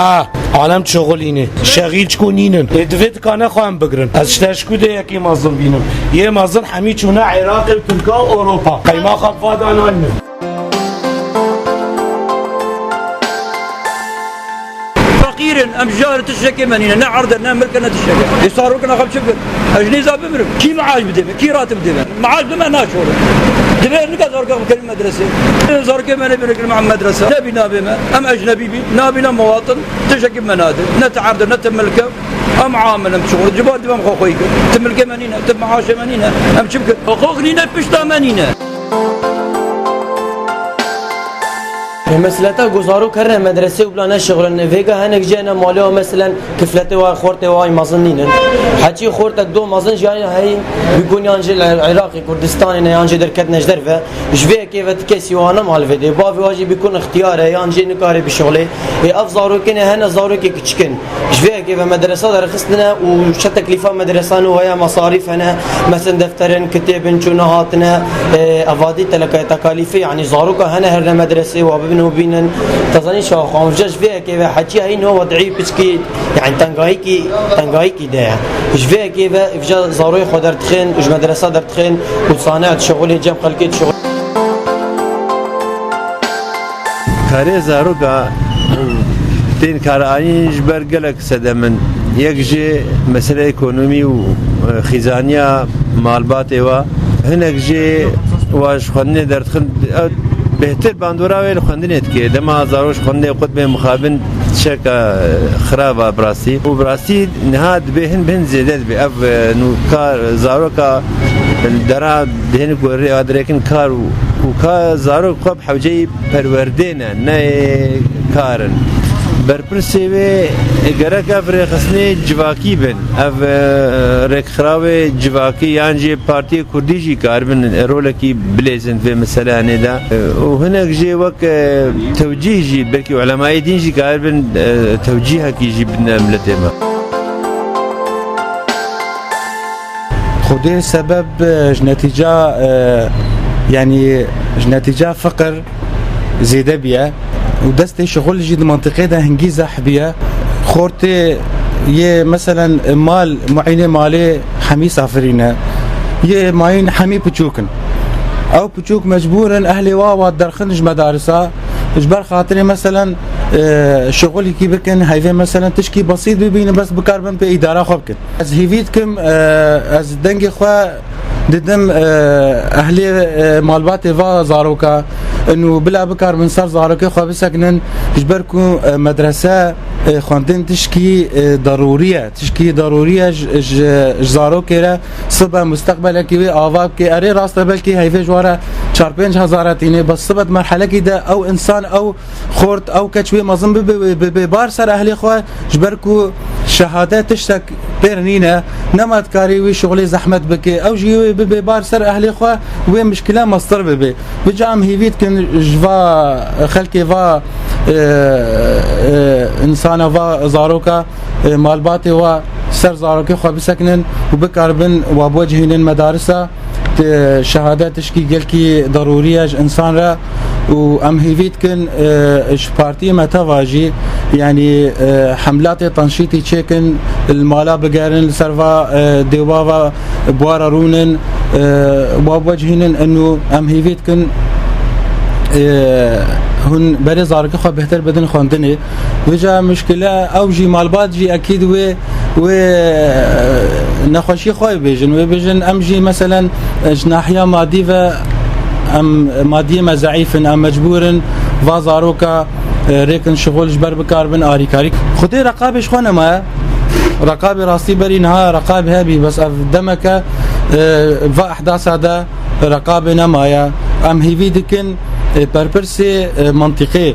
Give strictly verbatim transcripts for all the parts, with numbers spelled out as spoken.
A, alem çixulîne. Şexîl çikû nînin. Ê divê dikane xwe em bigrin. Ez ji te ji ku dê yekê mezin bînim. Yê mezin hemî çûne Iraqê û Tirka û Ewropa. Qeymaxa vada naynin. Feqîr in, em ji jar tiştekê me nîne, ne erd e, ne milk e, ne tiştek e. Ê zarokên xwe çi bikin? Ez ji nêza bimirim. Kî meaş bide me? Kî ratib bide me? Meaş bide me naşorim. Divê nika zarokê xwe bikin medresê. Zarokê me nebîne kirin em medrese. Nebî nabê me. Em ecnebî bî. Nabîne muwatin. Tiştekî me nade. Ne ti erd e, ne ti milk e. Em amil, em çixur. Cibar divê em xwe xweyî kir. Ti milkê me nîne, ti meaşê me nîne. Em çi bikin? Hiqûq nîne, pişta me nîne. E, meseleta ku zarok herine medresê û bila neşixulin, vêga hinek jê ne malê wa, meselen, kifletê wa, xortê wa ay mezin nînin. Heçî xortek do mezin jî heyî bikun yan jê li Iraqê, Kurdistanê ne yan jê derketine ji derve. Ji vê yekê ve ti kesî wa nema li vê dê. Bavê wa jî bikun ixtiyar e, yan jê nikare bişixulê. Ê, ev zarokê ne, hene zarokê kiçik in. Ji vê yekê ve medresa derxistine û çi teklîfa medresan û heye, mesarîf hene, mesen defterin, kitêbin, çûne hatine, e, evadî teleka-, tekalîfê, yanî zaroka hene herine medresê wa bibin û bînin. Te zanî şaxan, ji vê yekê ve heçî heyî no wed'î piçkî, yanî tengayîkî, tengayîkî de ye. Ji vê yekê ve vêca zaroyê xwe derdixin, ji medresa derdixin û sane dişixulê, cem xelkê dişixulê. Karê zaroka tên karanîn ji ber gelek sedem in. Yek jê mesele ekonomî û, e, xîzaniya malbatê wa. Hinek jê wa ji xwendinê derdixin, ew bêhtir bandora wê li xwendinê dike. Dema zarok ji xwendinê qut bên mixabin, tişeka, e, xirab a bi rastî. Û bi rastî niha dibê hin bi hin zêde dibe. Ev, e, nû kar, zaroka dera dihênik werê adirêkin kar û, û ka zarok xwe bi hewceyî perwerdê ne, ne kar in. Berpirsê wê gerek ev rêxistinê civakî bin. Ev, e, rêkxirawê civakî yan jî partiyê kurdî jî karibin rolekî bilêzin vê meseleyanê de. E, û hinek jê wek, e, tewcîh jî, belkî ulemayê dîn jî karibin, e, tewcîhekî jî bidine miletê me. Xwedê sebeb, e, ji netîca, e, yanî ji netîca fiqir zêde bîye û destê şixul jî di mentiqê de hingî zehf bîye. Xortê yê, meselen, mal, muînê malê hemî safirî ne. Yê mayîn hemî piçûk in. Ew piçûk mecbûr in ehlê wa wa derxin ji medarisa, ji ber xatirê, meselen, e, şixulekî bikin, heyvê, meselen, tişkî besît bibînin, bes bikaribin pê îdara xwe bikin. Ez hêvî dikim, e, ez dengê xwe didim, e, ehlê, e, malbatê va zaroka, û bila bikaribin ser zarokê xwe bisekinin, ji ber ku, e, medrese, e, xwendin tişkî, e, derûrî ye, tişkî derûrî ye ji, ji, ji zarokê re, sibe musteqbelekî wê ava bike. Erê, rast e, belkî heyvê ji wa re çar pênc hezar e tînê, bes sibe di merhelekî de ew însan, ew xort, ew keç wê mezin bibe, wê bibe bar ser ehlê xwe, ji ber ku şehade tiştek pêr nîne, nema dikarê wî şixulê zehmet bike, ew jî wê bibe bar ser ehlê xwe, wê mişkile mestir bibe. Vêca em hêvî dikin ji va xelkê va, e, e, însana va zaroka, e, malbatê wa ser zarokê xwe bisekinin û bikaribin wa biwecihînin medarisa. Ti-, şehadet tişkî gelkî derûrî ye ji însan re û em hêvî dikin, e, ji partiyê me teva jî, yanî, e, hemlatê tenşîtî çêkin, li mala bigerin, li ser va, e, dêwa va buwara rûnin, e, wa bicihînin, inu em hêvî dikin, e, hûn berê zarokê xwe bêhtir bidin xwendinê. Vêca mişkile ew jî malbat jî ekîd wê, wê, e, nexweşî xwe bêjin. Wê bêjin, em jî meselen, e, ji nahiya madî ve em madiyê me zeîf in, em mecbûr in va zaroka, e, rêkin şixul ji ber bikaribin arîkarî. Xwedê reqabê ji xwe nemaye. Reqabê rastî berî niha reqab hebî, bes ev demeke, e, va ehdasa de reqabê nemaye. Em hêvî dikin, e, berpirsê, e, mentiqê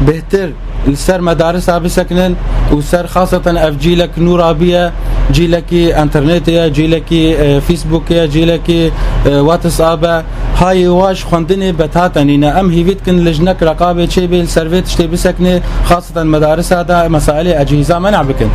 bêhtir li ser medarisa bisekinin û ser xaseten ev cîlek nû rabiye, cîlekî enternetê ye, cîlekî, e, Facebookê ye, cîlekî, e, WhatsApp e. Hayê wa ji xwendinê bethate nîne. Em hêvî dikin li jinek reqabê çêbê, li ser vê tiştê bisekine, xaseten medarisa de mesailê ecihîza men'a bikin.